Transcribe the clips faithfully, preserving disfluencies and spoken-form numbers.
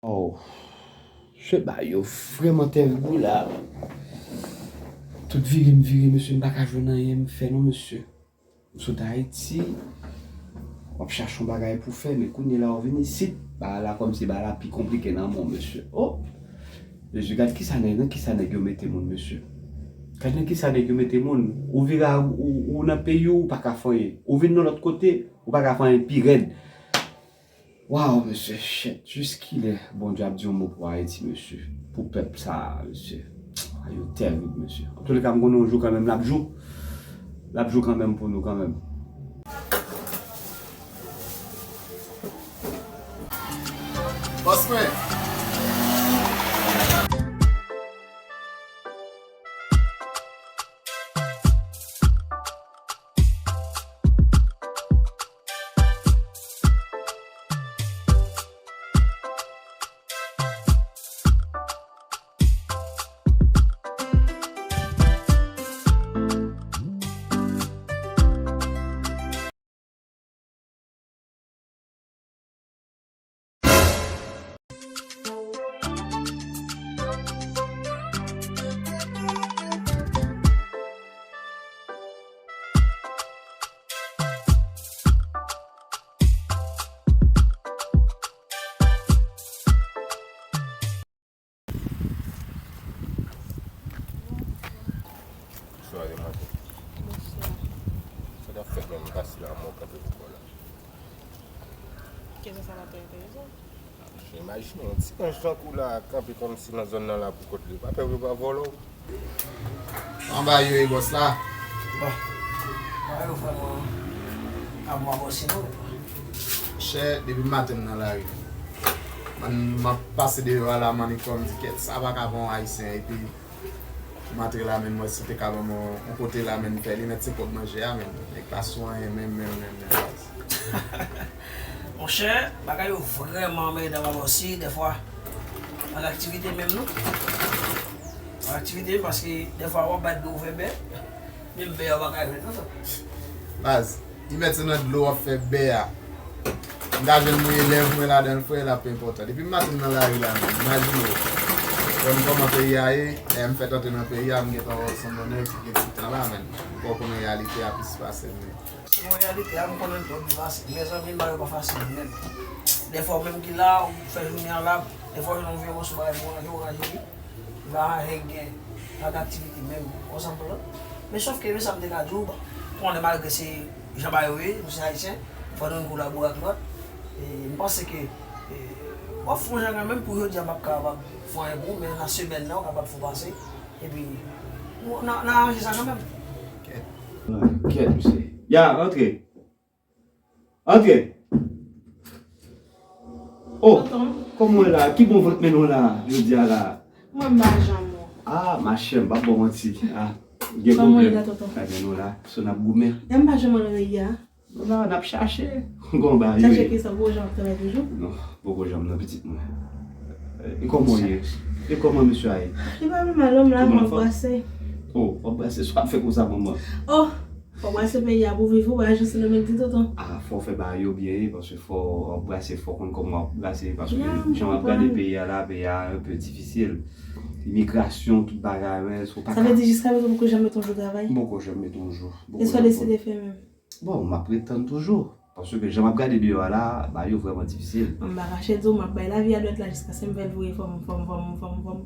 Oh, se bagay yo vrèman tèrib wi la. Tout vire m vire, mesye, m pa ka jwenn anyen m fè non, mesye. M sot Ayiti, w ap chache yon bagay pou fè, men kounye la w vin isit, bagay la kòmsi bagay la pi konplike nan men w, mesye. Oh! Mesye, gad kisa nèg, nan kisa nèg yo mete moun, mesye. Gad nan kisa nèg yo mete moun. Ou vire a, ou, ou nan peyi w, ou pa ka fè anyen. Ou vin nan lòt kote, ou pa ka fè anyen pi rèd. Waw, mesye, shit, jis kilè Bondye ap di yon mo pou Ayiti, mesye? Pou pèp sa a, mesye? Bagay yo tèrib, mesye. Antouleka, m konnen yon jou kanmenm l ap jou. L ap jou kanmenm pou nou kanmenm. Bòs mwen. Bonswa, demoiselle. Bonswa. Sa k ap fèt menm, m pase la, mwen kanpe pou kò la. Kisa sa la te enterese w? Jan imajine yon ti anj tankou w la kanpe kòmsi nan zòn nan la pou kont li. Pa pè pou yo pa vòlè w. Anba yo e bòs la. Bon. Bagay yo vrèman pa bon avòse non. Chè, depi maten m nan lari. Man, m ap pase deyò a la, man, e kòm di kèt, sa pa ka bon ayisyen, epi m antre la, men m wè si te ka ban mwen yon kote la, men m fè li mèt se pwòp manje a, men nèg pa sou anyen, menm, menm, menm, menm, baz. Monchè, bagay yo vrèman anmèdan avòse, dèfwa. Pa gen aktivite menm non. Pa gen aktivite, paske dèfwa w ap bay dlo ouvè bè, menm bè a w pa ka jwenn non. Baz, li mèt se nan dlo w ap fè bè a. M ta jwenn mouye lèv mwen ladan l, frè, l ap enpòtan. Depi maten m nan lari la, menm, imajine w. Konn kòman peyi a ye, lè m fèt antre nan peyi a, m gentan wè w se yon nèg ki gen ti tan la, menm. Fò w konnen reyalite a plis pase m, menm. Se yon reyalite a, m konnen l twò byen pase. Mezanmi, bagay yo pa fasil menm. Dèfwa ou menm ki la, ou fè jounen an la, dèfwa ou jwenn yon vye moso bagay pou w ranje, ou ranje li. Li pa janm gen, pa gen aktivite menm, ou konprann? Men sòf ke, men sa m te ka di w, bon, konnen malgre se jan bagay yo ye, nou se Ayisyen, fò nou kolabore ak lòt. E m panse ke, e, w ap fè yon jan kanmenm pou jodi a m ap kapab fè yon bon, men nan semèn nan, w kapab fè w pase. Epi, nou, n a, n a aranje sa kanmenm. Kèt. Kèt, mesye. Ya, antre. Antre. Oh, tonton, kòman w la? Ki bon vant mennen w la, jodi a la? Mwen m pa janm wè w. Ah, machè, m p ap ba w manti. Ah, gen pwoblèm. Kòman w ye la, tonton? Ebyen, nou la, so n ap goumen. E m pa janm wè w nan peyi a. Nou la, n ap chache. Gon ba, wi. Chache kisa, poko janm ap travay toujou? Non, poko janm nan, pitit mwen. E kòman w ye? E kòman mesye a ye? Li pa pi mal non, m la, m ap brase. Oh, w ap brase? Sa w ap fè konsa, manman? Oh! Fò w brase peyi a pou viv, ou pa janm se nan menm ti tonton. Ah, fò w fè bagay yo byen, wi, paske fò w ap brase, fò w konn kòman w ap brase, paske jan w ap gade peyi a la, peyi a un peu difisil. Imigrasyon, tout bagay, men, so pa ka. Sa vle di jiska prezan ou poko janm mete yon jou travay? M poko janm mete yon jou. E sa w deside fè menm? Bon, m ap ret tann toujou. Paske jan m ap gade deyò a la, bagay yo vrèman difisil. Bon, m pa kache di w, m ap bay lavi a dwèt la jiskaske m fè l vre, fò m, fò m, fò m, fò m, fò m,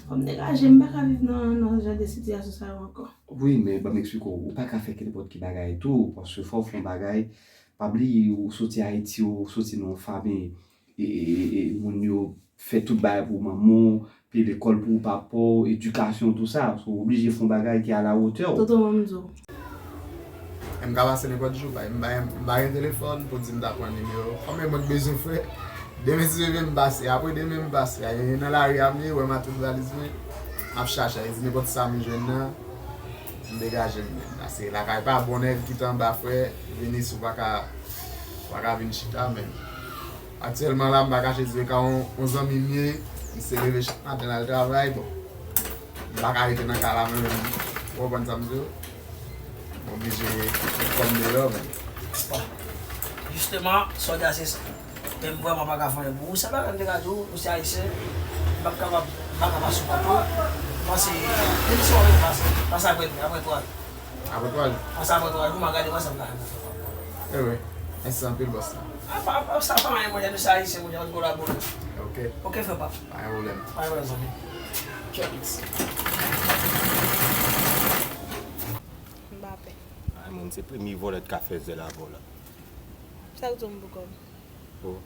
fò m degaje, m pa ka viv nan, nan jan de sitiyasyon sa yo ankò. Wi, men ban m eksplike w, ou pa ka fè nenpòt ki bagay tou, paske fò w fè yon bagay, pa bliye ou soti Ayiti, ou soti nan yon fanmi, e, e, e, e, moun yo fè tout bagay pou manman w, peye lekòl pou papa w, edikasyon, tou sa. So, ou oblije fè yon bagay ki a la wotè w. Tonton, ban m di w. M ka pase nenpòt jou, bay, m bay, m pa gen telefòn pou di m ta pran nimewo. Kòm mwen k bezwen frè, demen si Dye vle m pase, apre demen m pase. E nan lari a m ye, wè m ak tout valiz mwen, m ap chache, e di nenpòt sa m jwenn nan, m degaje m. Paske lakay pa bon, nèg ki t anba frè, vini si w pa ka, w pa ka vin chita, men. Aktyèlman la, m pa kache di w e ka yon, yon zanmi m ye, misye leve chak maten l al travay, bon. M pa ka rete nan kay la mwen menm, ou konprann sa m di w? M oblije met kò m deyò, men. Bon, jisteman, sòlda se sa. Men m vrèman pa ka fè anyen pou ou. Sèl bagay m te ka di w, ou se ayisyen, m p ap kapab, m pa ka pase w kote w. Pase, menm si w anvi pase, pase apre, apre twa jou. Apre twa jou. Pase apre twa jou, m a gade mwen sa m ka fè pou sa. Ewe, mèsi anpil, bòs la. A pa, a pa, sa pa anyen, monchè, nou se ayisyen, monchè, nou kolabore. Ok. Ok, frè pa. Pa gen pwoblèm. Pa gen pwoblèm, zanmi. Check this. M pa pè. Ay, moun, se premye vòlè k ka fè zèl avè w la. Sa k di w m pou kòb? Oh,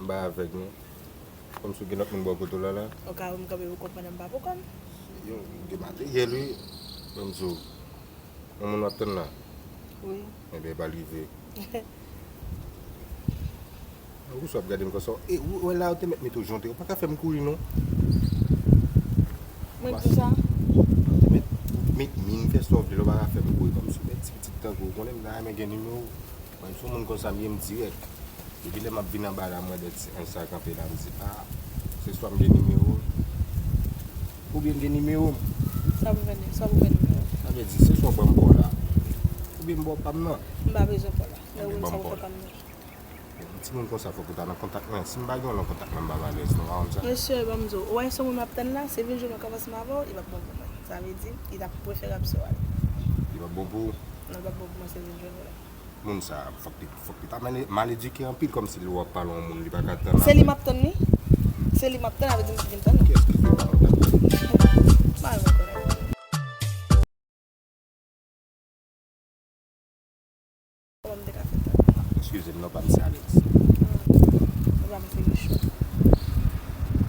m pa avèg non. Kòmsi w gen lòt moun bò kote w la la. Oka m kanpe pou kòb pandan m pa pou kòb. Yo, m gen materyèl wi. Ban m di w. Yon moun w ap tann la? Wi. Ebyen, e pa l rive. Ou sou ap gade m konsa. E ou wè la, yo te mèt mete w jan w te ye. Ou pa ka fè m kouri non. Mwen di sa? Yo te mèt, mèt min fè sa w vle la, ou pa ka fè m kouri kòmsi w mèt ti pitit tankou w. Konnen m ta renmen gen nimewo w. Mwen, m se yon moun konsa m ye, m dirèk. Depi lè m ap vin anba la, m wè de ti anj sa kanpe la, m di, a, se swa m gen nimewo l, oubyen m gen nimewo m. Sa pou fè ni-, sa pou fè nimewo l? Sa vle di, se swa w ban m pa w la, oubyen m ba w pa m nan. M pa bezwen pa w la. Lè ou menm sa pou fè pa m nan. Yon timoun konsa fòk ou ta nan kontak mwen. Si m pa gen w nan kontak mwen, m p ap alèz non, pa konn sa. Mesye, ban m di w, ou wè se moun m ap tann la, se vin jwenn mwen k avanse m avè w, li p ap bon pou mwen. Sa vle di, li t ap preferab se w ale. Li p ap bon pou ou? Non, li p ap bon pou mwen, se vin jwenn ou la. Moun sa, fòk li, fòk li ta mal, mal edike anpil, kòmsi lè w ap pale yon moun, li pa ka tann. Se li m ap tann, wi. Se li m ap tann, sa vle di m ap vin tann ou. Kiyès ki di w pa konn tann? Pa yon pwoblèm. Kòman m te ka fè tann? Eskize m non, pa m se Alex. Ah, ou pa m se Michou.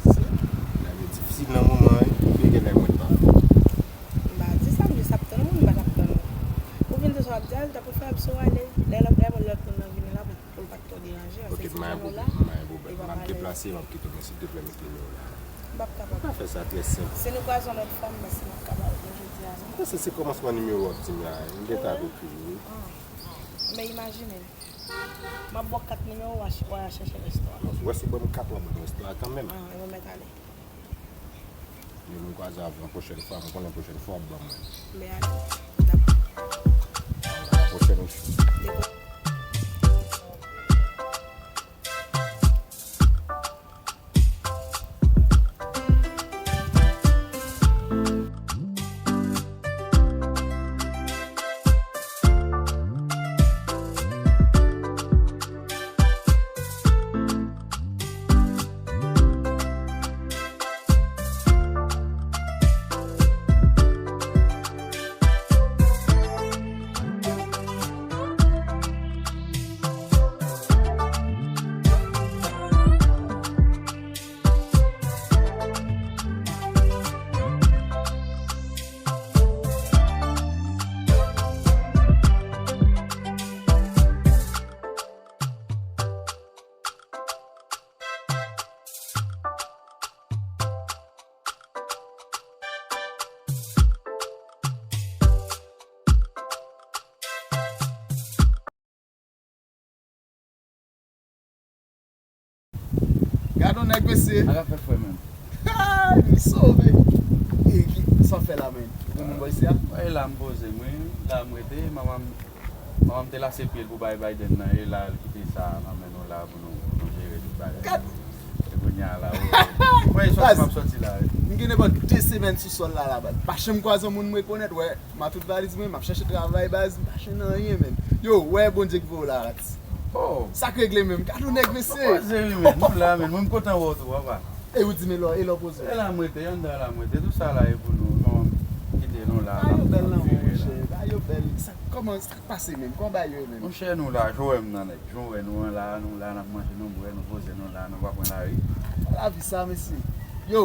Si. Lè difisil nan moman an, wi, gen lè mwen pa. M pa di sa, m jis ap tann moun, m pa t ap tann ou. Ou vin di sa w ap di a, li ta preferab si w ale. Lè lòt, lè lòt moun nan vini la, pou, pou l pa t twò deranje, paske si tann ou la, li pa alèz. M pa gen pwoblèm, m ap deplase, m ap kite w, men silteplè, met nimewo w la. M p ap kapab. Ou ka fè sa trè senp. Si nou kwaze yon lòt fwa, m panse m ap kapab, men jodi a, non. M panse se kòmansman nimewo w ap di m la, m gentan ap ekri l, wi. Ah. Men imajine, m ap ba w kat nimewo, w a ch-, w a chèche rèsto a. Bon, si w wè si w ban m kat, w ap ban m rèsto a kanmenm. Ah, e mwen mèt ale. Yo, m kwaze avè w yon pwochèn fwa, m konnen pwochèn fwa w ap ban mwen. Men ale. Dakò. A la pwochèn, wi. Dakò. Gad yon nèg, mesye. Sa k ap fèt, frè, menm? Li sove. E ki, sa w fè la, menm? Ou gen moun bò isi a? Wi, la m poze m, wi. La m rete, manman m, manman m te lase pye l pou bay Biden nan, e la l kite sa nan men nou la pou nou, pou nou jere tout bagay. Gad. E kounye a la, wi. Mwen, e sòti m ap sòti la, wi. M gen nenpòt de semèn sou sòl la, la, baz. M pa janm kwaze yon moun m rekonèt, wè. M a tout valiz mwen, m ap chache travay, baz. M pa jwenn anyen, menn. Yo, wè Bondye ki voye w la, rat. Oh. Sa k regle menm? Gad yon nèg, mesye. Poze wi, menn. Nou la, menn. Mwen, m kontan wè w tou, papa. E ou di, men lò, e lò poze w? E la m rete, anndan la m rete. Tout sa la e pou nou. Non, kite nou la, n ap viv la. Bagay yo bèl, non, monchè. Bagay yo bèl. Sa, kòman, sa k pase menm? Kòman bagay yo ye menm? Monchè, nou la, jan w wè m nan nèg. Jan w wè nou an la, nou la, n ap manje, nou bwè, nou poze, nou la, nou pa pran lari. Lavi sa, mesye. Yo,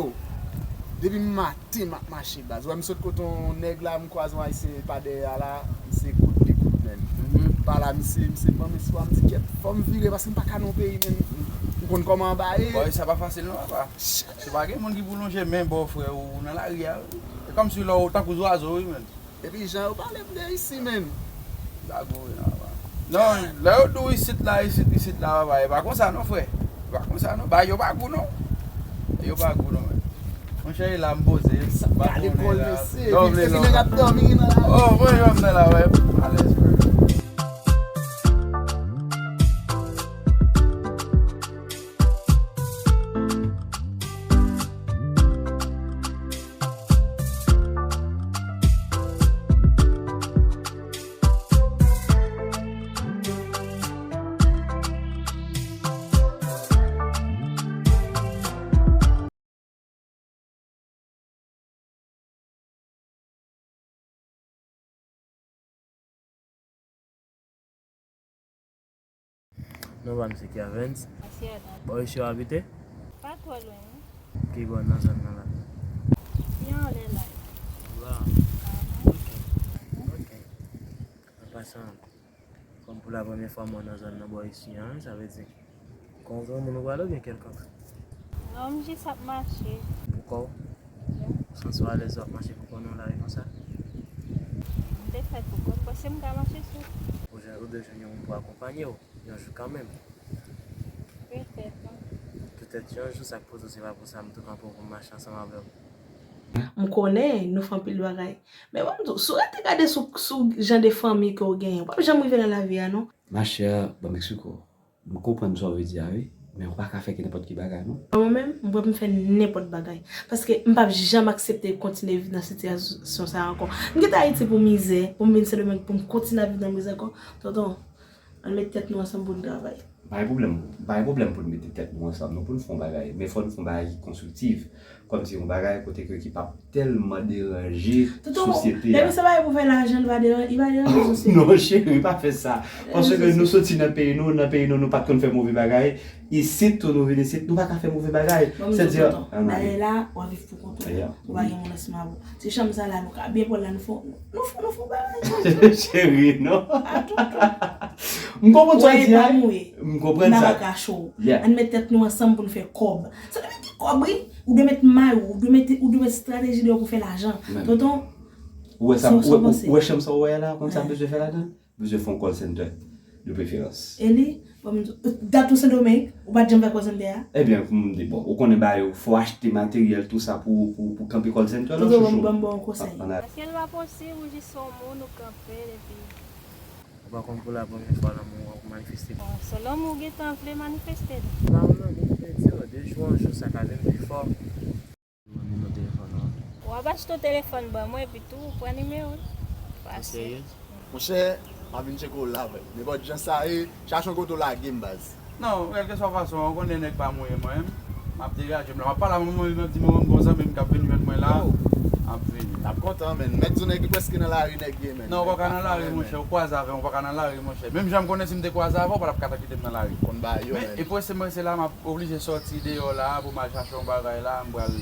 depi maten m ap mache, baz. Wè, m sot kote yon nèg la, m kwaze yon ayisyen pa dèyè a la, misye kout, li kout, menn. Mhm. Pa la, misye, misye ban m espwa, m di, kèt, fò m vire, paske m pa ka nan yon peyi, menn. Ou konn kòman anba ye. Bòy, sa pa fasil non, papa. Se pa gen moun ki pou lonje men ba w, frè, ou nan lari a, wi. Se kòmsi lè w tankou zwazo, wi, menn. Epi jan yo pale m de isi, menn. Bagou, wi, non, papa. Non, lè yo di w isit la, isit, isit la, papa, e pa konsa non, frè. E pa konsa non. Bagay yo pa gou non. Yo pa gou non, menn. Monchè, e la m poze. Sa pa konnen la. Mesye. Epi nèg ap dòmi nan la. Oh, mwen, yo, m nan la, wè. Alèz, frè. Non pa m se Kervens. Asye a tande. Bò isi w abite? Pa twò lwen non. Ki bò nan zòn nan la? Pi anlè la. La? Aham. Ok. Ok. An pasan, kòm pou la premyè fwa m wè w nan zòn nan bò isi an, sa vle di, konn granmoun ou pral oubyen kèlkonk? Non, m jis ap mache. Pou kò w? Wi. Ou santi w alèz w ap mache pou kò w nan lari konsa? M te fèt pou kò m, m panse m ka mache sou. Ou jwenn, ou dwe jwenn yon moun pou akonpanye w, yon jou kanmenm. Petèt, non. Petèt yon jou, sa k poze w, se pa pou sa m tou kanpe w pou m mache ansanm avè w. M konnen nou fè anpil bagay. Men ban m di w, si w rete gade sou, sou jan de fanmi ke w genyen, w p ap janm rive nan lavi a, non. Ma chère, ban m eksplike w. M konprann sa w vle di a, wi. Men ou pa ka fè ki nenpòt ki bagay, non. Mwen menm, m prè pou m fè nenpòt bagay. Paske m p ap janm aksepte kontinye viv nan sitiyasyon sa a ankò. M kite Ayiti pou mizè, pou m vin Sendomeng, pou m kontinye ap viv nan mizè ankò. Tonton, ann met tèt nou ansanm pou n travay. Pa gen pwoblèm, pa gen pwoblèm pou n mete tèt nou ansanm, non, pou n fè yon bagay. Men fò n fè yon bagay ki konstriktif. Kòmsi yon bagay kote ke ki p ap tèlman deranje sosyete a. Tonton, depi se bagay pou fè lajan, li pa deranje, li pa deranje sosyete. Non, cheri, pa fè sa. Paske nou soti nan peyi nou, nan peyi nou, nou pa t konn fè move bagay. Isit tou, nou vin isit, nou pa ka fè move bagay. Bon, m di w, tonton, dayè la, w ap viv pou kont ou. Ou pa gen moun ansanm avè w. Ti chanm sa la, nou ka byen pran la, nou fè, nou fè, nou fè yon bagay. Cheri, non. A tonton. M konprann sa w di a. M konprann sa. M pa ka kache w. Ann met tèt nou ansanm pou n fè kòb. Sa dwe mete kòb, wi. Ou dwe met may ou, ou dwe mete, ou dwe met estrateji deyò pou fè lajan. Tonton, ou wè sa, ou wè chanm sa w wè a la, konn sa m bezwen fè ladan? Bezwen fè yon call center, de preferans. E li, bon, dat ou Sendomeng, ou pa t janm fè call center a? Ebyen, pou m di, bon, ou konnen bagay yo, fò w achte materyèl, tou sa pou, pou, pou kanpe call center, non, chouchou? Tonton, ban m ba w yon konsèy. Paske l pa posib, ou jis se yon moun, ou kanpe l, epi Ou pa konn pou la premyè fwa lanmou an ou manifeste. Bon, se lanmou ou gentan vle manifeste li. Pa yon lanmou m vle di w, de jou an jou sa ka vin pi fò. Ban m nimewo telefòn ou an. W ap achte yon telefòn ban mwen epi tou ou pran nimewo l. Ou serye? Monchè, m ap vin tcheke w la, vre. Nenpòt jan sa ye, chache yon kote w lage m, baz. Non, kèlkeswa fason an, ou konnen nèg pa mouye mwen menm. M ap degaje m la. M ap pale a yon moun, m ap di, "Mwen, mwen, gon zanmi m k ap vin jwenn mwen la." M ap vini. N ap kontan, menn. Mèt di w nèg ki prèske nan lari, nèg ye, menn. Non, ou pa ka nan lari, monchè. Ou kwaze avè m, ou pa ka nan lari, monchè. Menm jan m konnen si m te kwaze avè w, ou pa t ap ka ta kite m nan lari. Konn bagay yo, menn. Men, e prese mwen, se la m ap oblije sòti deyò la pou m al chache yon bagay la, m pral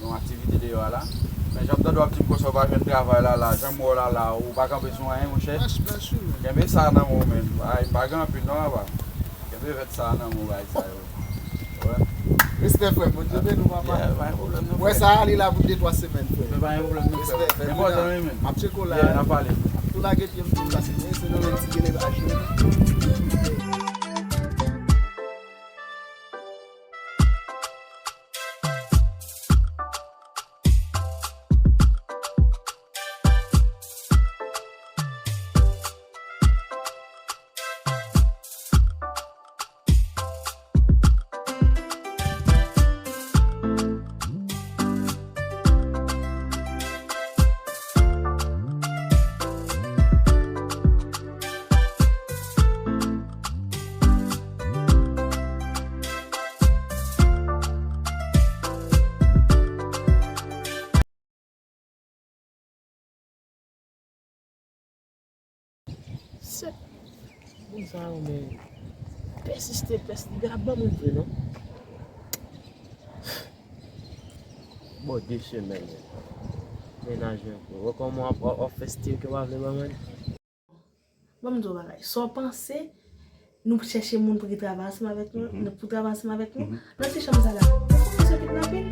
yon aktivite deyò a la. Men jan m tande w ap di m konsa ou pa jwenn travay la, la, jan m wè w la, la, ou pa kanpe sou anyen, monchè. Kenbe sa nan men w, menn. Ay, m pa gen anpil non, papa. Kenbe vèt sa nan men w, bagay sa yo. Wè. Respè, frè m. Bondye beni w, papa. Yeah, pa gen pwoblèm non, frè. Wè sa, li la pou de twa semèn, frè. Men pa gen pwoblèm non, frè. Respè, frè. Enpòtan, wi, menn. M ap tcheke w la. Yeah, n ap pale. Tou lage pye m tou, paske mwen se nan menm ti gele pa jwe. Sèt. Moun sa yo, men, pèsiste, pèsiste, li pa ban moun vre, non. Bon, de semèn, men. Mennaj mwen, bro. Wè kòman w ap, w ap fè stil ke w pa vle ban mwen? Ban m di w bagay. Sa w panse, nou chèche moun pou ki travay ansanm avèk nou, pou travay ansanm avèk nou? Nan ti chanm sa la, ou fòk nou se kidnapin?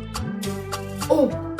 Oh!